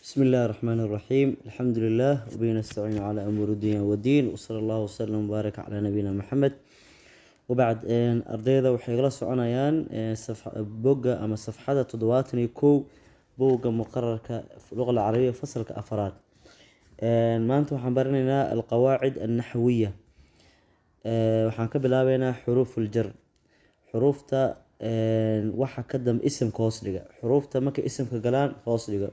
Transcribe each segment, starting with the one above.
بسم الله الرحمن الرحيم، الحمد لله وبه نستعين على أمور الدنيا والدين، وصلى الله وسلم وبارك على نبينا محمد، وبعد. Ardayda waxay la soconayaan bogga ama safxada 71, bogga muqararka luqa alcarabiya, fasalka afaraad. Maanta waxaan baranaynaa alqawaacid annaxwiya. Waxaan ka bilaabeynaa xuruuf uljar, xuruufta waxa ka dambe isimka hoos dhiga, xuruufta markay isimka galaan hoos dhiga.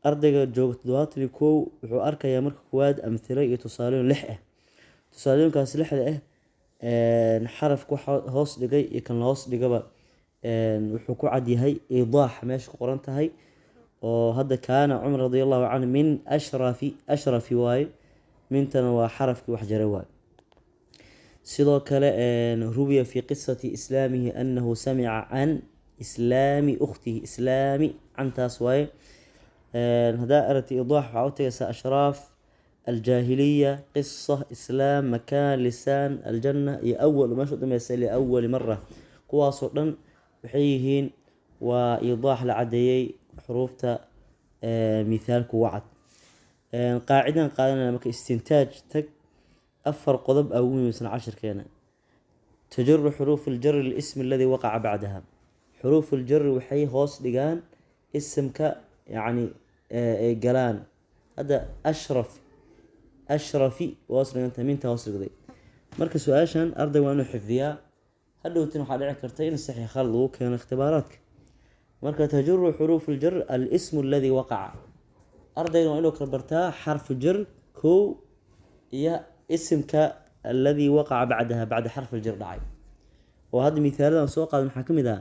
Ardayga jooga 71 wuxuu arkayaa marka koowaad amthilo iyo tusaalooyin lix ah. Tusaalooyinkaas lixda ah, xarafka waxa hoos dhigay iyo kan hoos dhigaba wuxuu ku cad yahay idaax meesha ku qoran tahay. Oo hadda kaana Cumar رضي الله عنه من أشرف, أشرف waaye, mintana waa xarafkii wax jaray waaye. Sidoo kale روي في قصة إسلامه أنه سمع عن إسلام أخته, إسلام cantaas waaye. Haddaa aragtay idaax, waxaa u tagaysaa أشراف, الجاهلية, قصة, إسلام, مكان, لسان, الجنة iyo أول meesha u dambeysa لأول مرة. Kuwaasoo dhan waxay yihiin waa idaax la cadeeyey xuruufta mithaalku wacad. Qaacidan qaadanaya marka istintaaj tag, afar qodob aa ugu muhiimsan cashirkeena. تجر حروف الجر الاسم الذي وقع بعدها. حروف الجر waxay hoos dhigaan isimka, yacni ay galaan. Hadda أشرف, أشرف hoos dhiganta, minta hoos dhigday. Marka su-aashan arday waa inuu xifdiyaa, hadhowtin waxaa dhici karta in saxiix khalad lagu keeno ikhtibaaraadka. Marka تجر حروف الجر الاسم الذي وقع, ardayga waa inuu kala bartaa xarfu jar kow iyo isimka الذي وقع بعدها, بعد حرف الجر dhacay. Oo hadda mithaaladan soo qaadan maxaa ka mid ah?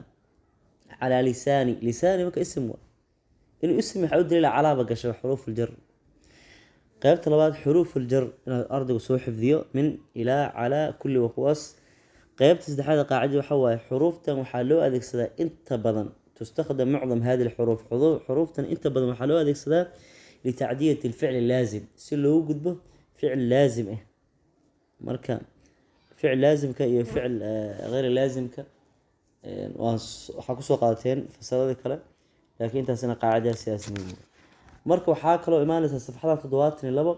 على لساني, لساني marka isim wa inuu ism waxaa u daliila calaaba gashay xuruuf aljar. Qaybta labaad, xuruuf aljar inaad ardaygu soo xifdiyo, من, إلى, على, kulli waa kuwaas. Qaybta saddexaad, qaacida waxa waaye xuruuftan waxaa loo adeegsadaa inta badan, تستخدم معظم هذه الحروف, xuruuftan inta badan waxaa loo adeegsadaa لتعدية الفعل اللازم, si loogu gudbo ficil laazim ah. Marka ficil laazimka iyo ficil غير laazimka waxaa kusoo qaadateen fasaladii kale, laakiin intaasina qaacidaa sidaas muhiim. Marka waxaa kaloo imaanaysa safxada 72,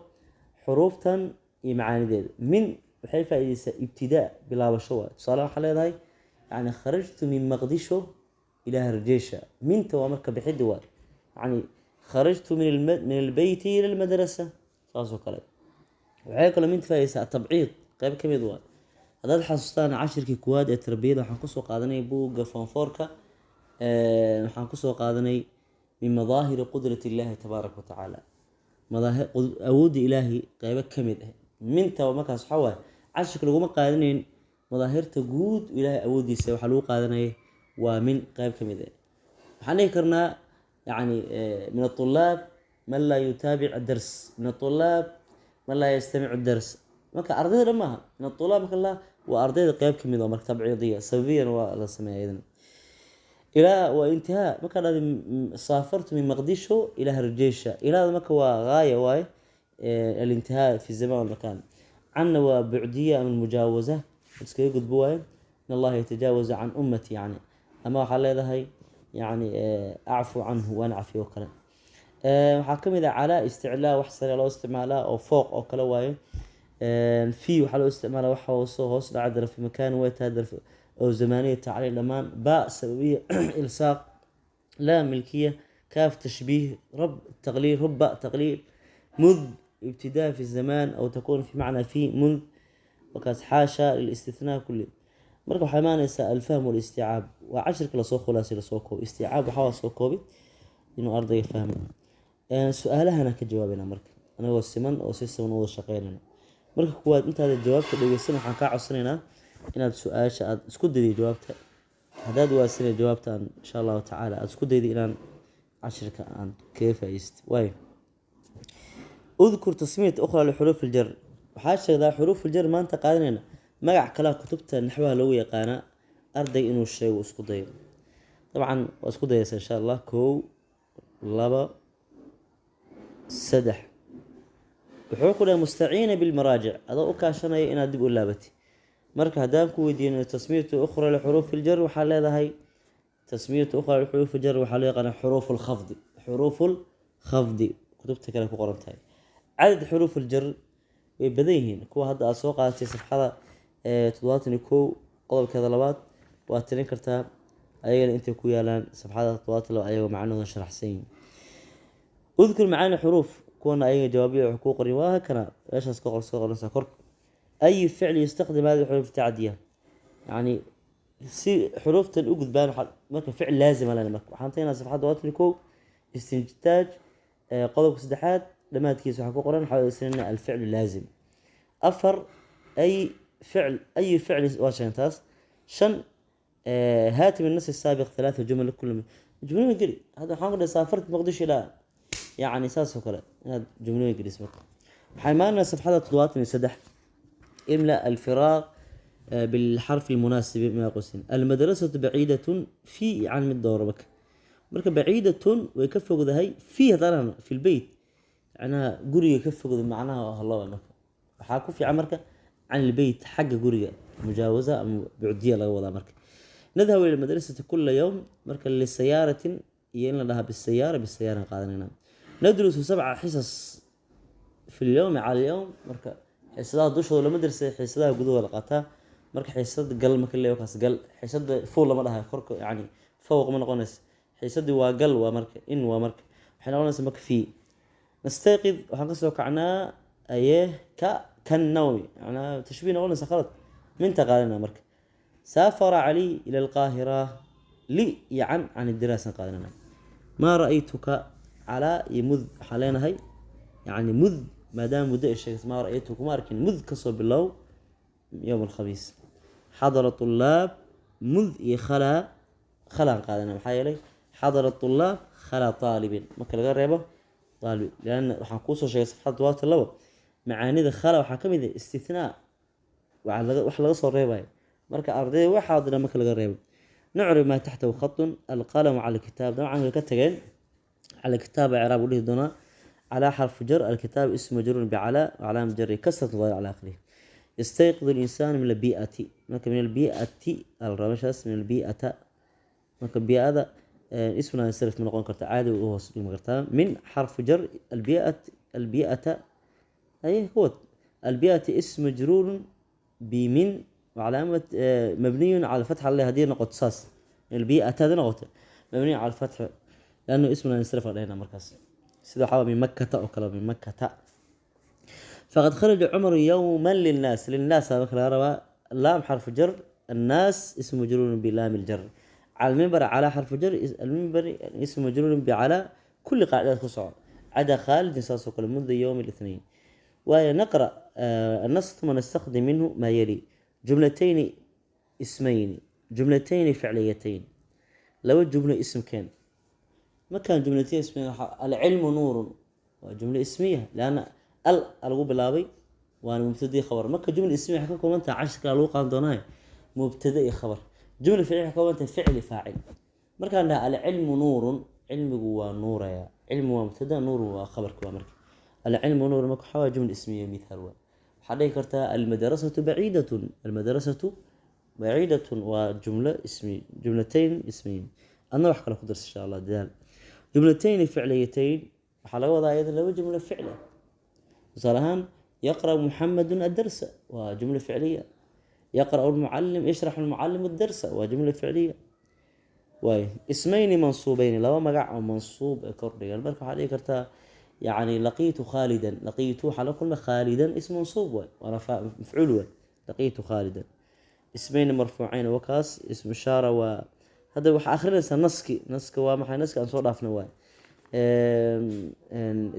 xuruuftan iyo macaanideeda. من waxay faa'iideysaa ibtidaa, bilaabasho waay. Tusaale waxaa leedahay yani خرجت من مقدشو إلى هرجيشة. Minta waa marka bixiddi waay, yani خرجت من البيت إلى المدرسة, saas oo kale. Waxay kaloo minta faa'iideysaa tabciid, qayb ka mid waay. Haddaad xasuustaan cashirkii kuwaad ee tarbiyada, waxaan kusoo qaadanay buugga form fourka, waxaan kusoo qaadanay من مظاهر قدرة الله تبارك وتعالى, awoodda Ilaahay qaybo ka mid ah. Minta markaas waxaa waaye cashirka laguma qaadanayn madaahirta guud Ilaahay awooddiisa, waxaa lagu qaadanayay waa min qayb ka mid ah. Waxaan dhihi karnaa yani من الطلاب من لا يتابع الدرس, من الطلاب من لا يستمع الدرس. Marka ardayda dhan maaha من الطلاب, marka la waa ardayda qayb ka mid oo marka tabciidiya sababiyan waa la sameeya iyadana. إلى waa intihaa. Markaa dhahday سافرت من مقدشو إلى هرجيشة, ilaada marka waa غاية waaye, الانتهاء في الزمان والمكان. Canna waa bucdiya ama mujaawaza, iskaga gudbo waaye, إن الله يتجاوز عن أمتي, yani ama waxaa leedahay yani أعفو عنه, waan cafiyo kale. Waxaa ka mid ah على, isticlaa, wax sare loo isticmaalaa oo fooq oo kale waaye. في waxaa loo isticmaalaa wax hoose, hoos dhaca, ظرف مكان way tahay, ظرف oo zamaaniya, tacliil dhammaan. باء sababiya, ilsaaq. لام ملكية. كاف تشبيه. رب تقليل, رب تقليل. مذ ابتداء في الزمان أو تكون في معنى في منذ وكاس. حاشا للاستثناء كله. Marka waxaa imaanaysaa الفهم والاستيعاب, waa cashirka lasoo khulaasay, lasoo koobi. Istiicaab waxaa waa soo koobi, inuu ardayga fahmo. Su-aalahana ka jawaabayna marka anagoo siman oo si siman u wada shaqeynayna. Marka kuwaad intaada jawaabta dhegeysan, waxaan kaa codsanaynaa inaad su-aasha aad isku dayday jawaabta. Haddaad waasanay jawaabta aan insha Allahu tacaala aad isku dayday inaan cashirka aan kaga faa'iidaysto waayo. اذكر تسمية أخرى لحروف الجر. Waxaa sheegdaa xuruuf aljar maanta qaadanayna magac kalea kutubta naxwaha lagu yaqaanaa, arday inuu sheego isku dayo. Dabcan waa isku dayaysa insha Allah. Kow, laba, saddex. Wuxuu ku dhahay مستعينا بالمراجع, adoo u kaashanaya inaad dib u laabatid. Marka haddaan ku weydiino تسمية أخرى لحروف الجر, waxaa leedahay تسمية أخرى لحروف الجر waxaa loo yaqaanaa حروف الخفض, حروف. Khafdi kutubta kale ku qoran tahay. Cadad xuruuf aljar way badan yihiin, kuwa hadda aad soo qaadatay safxada 71 qodobkeeda labaad waad tirin kartaa, ayagana intay ku yaalaan safxada 72 ayagoo macnahooda sharaxsan yihiin. Udkur macaani xuruuf, kuwana ayaga jawaabiya wax kuu qorin, waa kana meeshaas ka qor, soo qoranaysaa kor. Ay ficl yastakdim hadi xuruuf tacdiya, yani si xuruuftan u gudbaan marka ficil laazima lena. Marka waxaan tagnaa safxada 71, istintaaj, qodobka saddexaad dhammaadkiisa waxaa ku qoran, waxaa adeegsanayna alficlu laazim. Afar, ay ficl, ay ficl waa sheegeen taas. Shan, haati min nas saabiq thalaatha jumal kul jumlooyin geli. Hadda waxaan ku dhahay saafarta Muqdisho ilaa, yacni saas oo kale inaad jumlooyin geliso. Marka waxaa imaanayna safxada 73. املأ الفراغ بالحرف المناسب ما قوسين. المدرسة بعيدة في عن mid dooro. Marka baciidatun way ka fogdahay, fi haddana fi lbeyt, macnaha guriga ka fogda, macnaha halaba. Marka waxaa ku fiican marka can ilbeyt, xagga guriga, mujaawaza ama bucdiya laga wadaa. Marka nadhabu ila madrasati kula yowm, marka lisayaaratin iyo in la dhahaa bisayaara, bisayaara qaadanayna. Nadrusu sabca xisas fi lyowmi cala alyowm, marka xiisadaha dushooda lama darsay, xiisadaha gudahooda la qaataa. Marka xiisad gal marka leeyo kaas gal, xiisada fuul lama dhahayo, korka yani fawq ma noqonaysa, xiisadii waa gal, waa marka in waa marka waxay noqonaysa marka fi. Nastayqid waxaan kasoo kacnaa ayee ka kan nawmi, macnaha tashbiih noqonaysa, khalad, minta qaadanaa. Marka saafara Cali ila alqaahira, li iyo can idiraasan qaadanana. Maa ra'aytuka calaa iyo mud, waxaan leenahay yani mud, maadaama muddo ay sheegtay. Maa ra'aytuka, ma arkin, mud kasoo bilow yowm alkhamiis. Xadara طulaab mud iyo khalaa, khalaan qaadana, maxaa yeelay xadara طulaab khalaa طaalibin marka laga reebo aalib, lianna waxaan kuusoo sheegay safxada 72 macaanida khala waxaa ka mid ah istithnaa, wax laga soo reebayo. Marka ardayda wax xaadira marka laga reebo. Nucrib maa taxtahu khatun. Alqalamu cala alkitaab, dabcan way ka tageen cala kitaab, icraab u dhihi doonaa. Calaa xarfu jar, alkitaab ismu majruurun bicalaa wacalaama jari kasratu daahir cala aakhirihi. يستيقظ الإنسان من البيئة، marka min albii'ati alrabashaas min albii'ata, marka bii'ada ismuna yansarif ma noqon karta, caadi u hoos dhigmi kartaa. Min xarfu jar, albii'at, albii'ata ay هو البيئة اسم مجرور بمن وعلامة مبني على الفتح اللي هذه نقطة ساس البيئة هذه نقطة مبني على الفتح لأنه اسم لا ينصرف علينا مركز سيدا حاول من مكة أو كلام من مكة. فقد خرج عمر يوما للناس، للناس هذا روى لام حرف جر، الناس اسم مجرور بلام الجر. على المنبر على حرف جر، المنبر اسم مجرور بعلى. كل قاعدات خصوصا عدا خالد ساسوق منذ يوم الاثنين. ونقرأ النص ثم نستخدم منه ما يلي: جملتين اسمين، جملتين فعليتين، لو جملة اسم كان ما كان جملتين اسمين. العلم نور وجملة اسمية لأن ال lagu bilaabay waana mubtada khabar. Marka jumla ismiya waxay ka kooban tahay, cashirka lagu qaadan doonaa, mubtada iyo khabar. Jumla ficliya waxay ka kooban tahay ficli, faacil. Markaan dhaha alcilmu nuurun, cilmigu waa nuuraya, cilmu waa mubtada, nuurun waa khabarka. Waa marka alcilmu nuur, marka waxaa waa jumla ismiya. Mithaal waa waxaad dhihi kartaa almadrasatu baciidatun, almadrasatu baciidatun waa jumlo ismi, jumlatayn ismiyin. Adna wax kale ku darsa insha Allah, dadaal. Jumlatayn ficliyatayn waxaa laga wadaa iyada laba jumlo ficla. Tusaale ahaan yaqra'u Muxamedun addarsa waa jumla ficliya, yaqra'u almucalim, yashraxu almucalimu addarsa waa jumla ficliya. Waay ismayni mansuubeyni, laba magac oo mansuub ee kordhigan. Marka waxaad dhihi kartaa yacni laqiitu khaalidan, laqiitu waxaa la kulmay, khaalidan ism mansuub waay, waana mafcuul waay. Laqiitu khaalidan. Ismayni marfuuceyn wakaas ismu ishaara waa. Hadda waxaa akhrinaysaa naski, naska waa maxay? Naska aan soo dhaafna waay.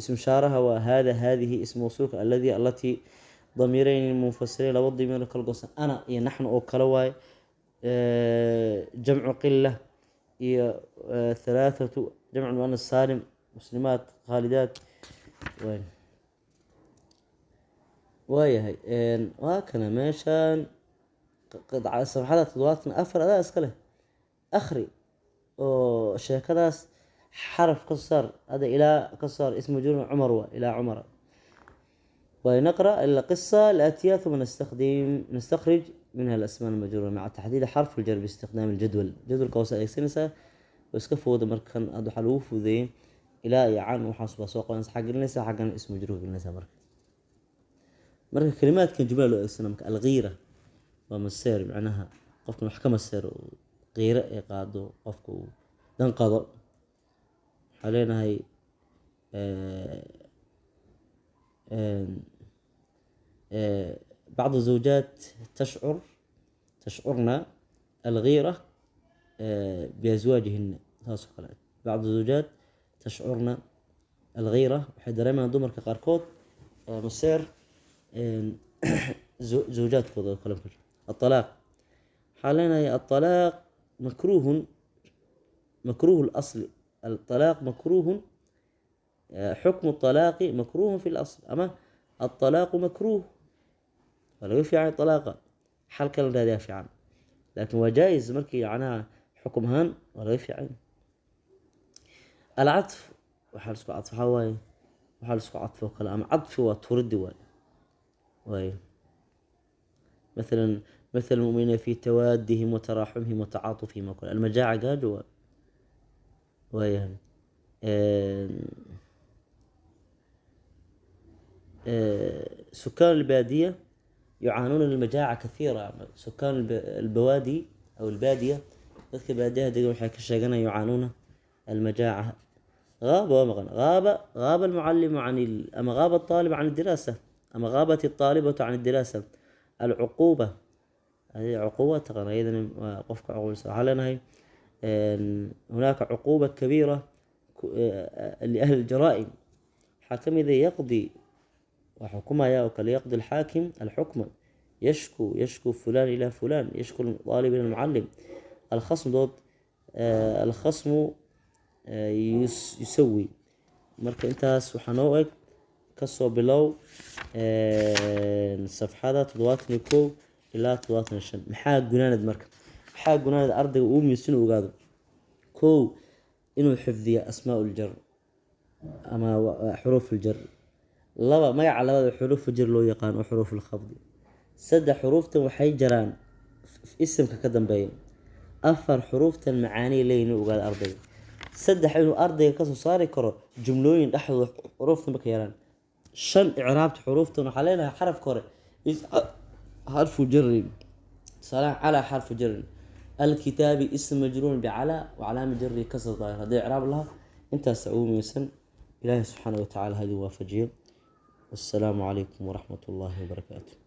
Ismu ishaaraha waa hada, hadihi, ismu mawsuulka alladhi, allatii, damiireyn munfasiliin, laba damiir kala goosan, ana iyo naxnu oo kale waay, jamcu qila iyo thalaathatu, jamcu muanas saalim, muslimaat, khaalidaat waay. Waayahay, waa kana meeshan safxada 74 adaa iska leh, akhri oo sheekadaas xaraf ka saar hada, ilaa ka saar ismu majruur cumar waa ilaa cumara. ونقرأ القصة الآتية ثم نستخرج منها الأسماء المجرورة مع تحديد حرف الجر باستخدام الجدول. جدول قوس adeegsanaysaa oo iska fowda. Markan aad waxaa lagu fududeeyey Ilaa iyo can waxaas baa soo qabanaysa, xag gelinaysa, xaggana ismu majruur gelinaysa. Marka kalimaadkan jumla loo adeegsana. Marka alghiira waa maseer, macnaha qofkan wax ka maseero, qiiro ay qaado, qofka uu danqado. Waxaa leenahay بعض الزوجات تشعرن الغيرة بأزواجهن. Saas oo kale, بعض الزوجات تشعرن الغيرة, waxay dareemayaan dumarka qaarkood maseer zawjaadkooda oo kale. الطلاق, waxaa leenahay الطلاق مكروه, مكروه الأصل. الطلاق مكروه, حكم الطلاق مكروه في الأصل, أما الطلاق مكروه, waa laga fiican طalaaqa, xal kala raadiyaa fiican, laakiin waa jaa-is markii macnaha xukum ahaan waa laga fiican. العطف, waxaa la isku cadfo, waxaa waaye waxaa la isku cadfo kale ama cadfi waa turidi waaye. مثلا مثل المؤمنين في توادهم وتراحمهم وتعاطفهم وكل. المجاعة gaajo waa waayahay. سكان البادية يعانون المجاعة كثيرة. سكان البوادي أو البادية, dadka baadiyaha degan waxay ka sheeganayaan يعانون المجاعة. غاب waa maqan. غاب المعلم عن أما غاب الطالب عن الدراسة, أما غابت الطالبة عن الدراسة. العقوبة, هذه عقوبة taqaan iyadana waa qofka cuqubaysa. Waxaa leenahay هناك عقوبة كبيرة لأهل الجرائم. waxaa ka mid ah يقضي waa xukumaya oo kale, يقضي الحاكم الحكم. يشكو, يشكو فلان إلى فلان, يشكو الطالب إلى المعلم. الخصم dood, الخصم يسوي. Marka intaas waxaa noo eg kasoo bilow safxada 71 ilaa 75. Maxaa gunaanad? Marka maxaa gunaanad ardayga uu muhiimsan inuu ogaado? Kow, inuu xifdiyo أسماء الجر ama حروف الجر. Laba, magaca labada xuruuf jar loo yaqaan oo حروف الخفض. Saddex, xuruuftan waxay jaraan isimka ka dambeeya. Afar, xuruuftan macaaniy leeyihin inuu ogaado ardayga. Saddex, inuu ardayga kasoo saari karo jumlooyin dhexdooda xuruuftan marka yaraan. Shan, icraabta xuruuftan. Waxaa leenahay xarafka hore حرف جر, tusaalaha على حرف جر, الكتاب اسم مجرور بعلى وعلامة جره كسر ظاهر, haddii icraab lahaa. Intaas ugu muhiimsan. Ilaahay subxaana watacaala ha idin waafajiyo. Wassalaamu calaykum waraxmat ullaahi wabarakaatu.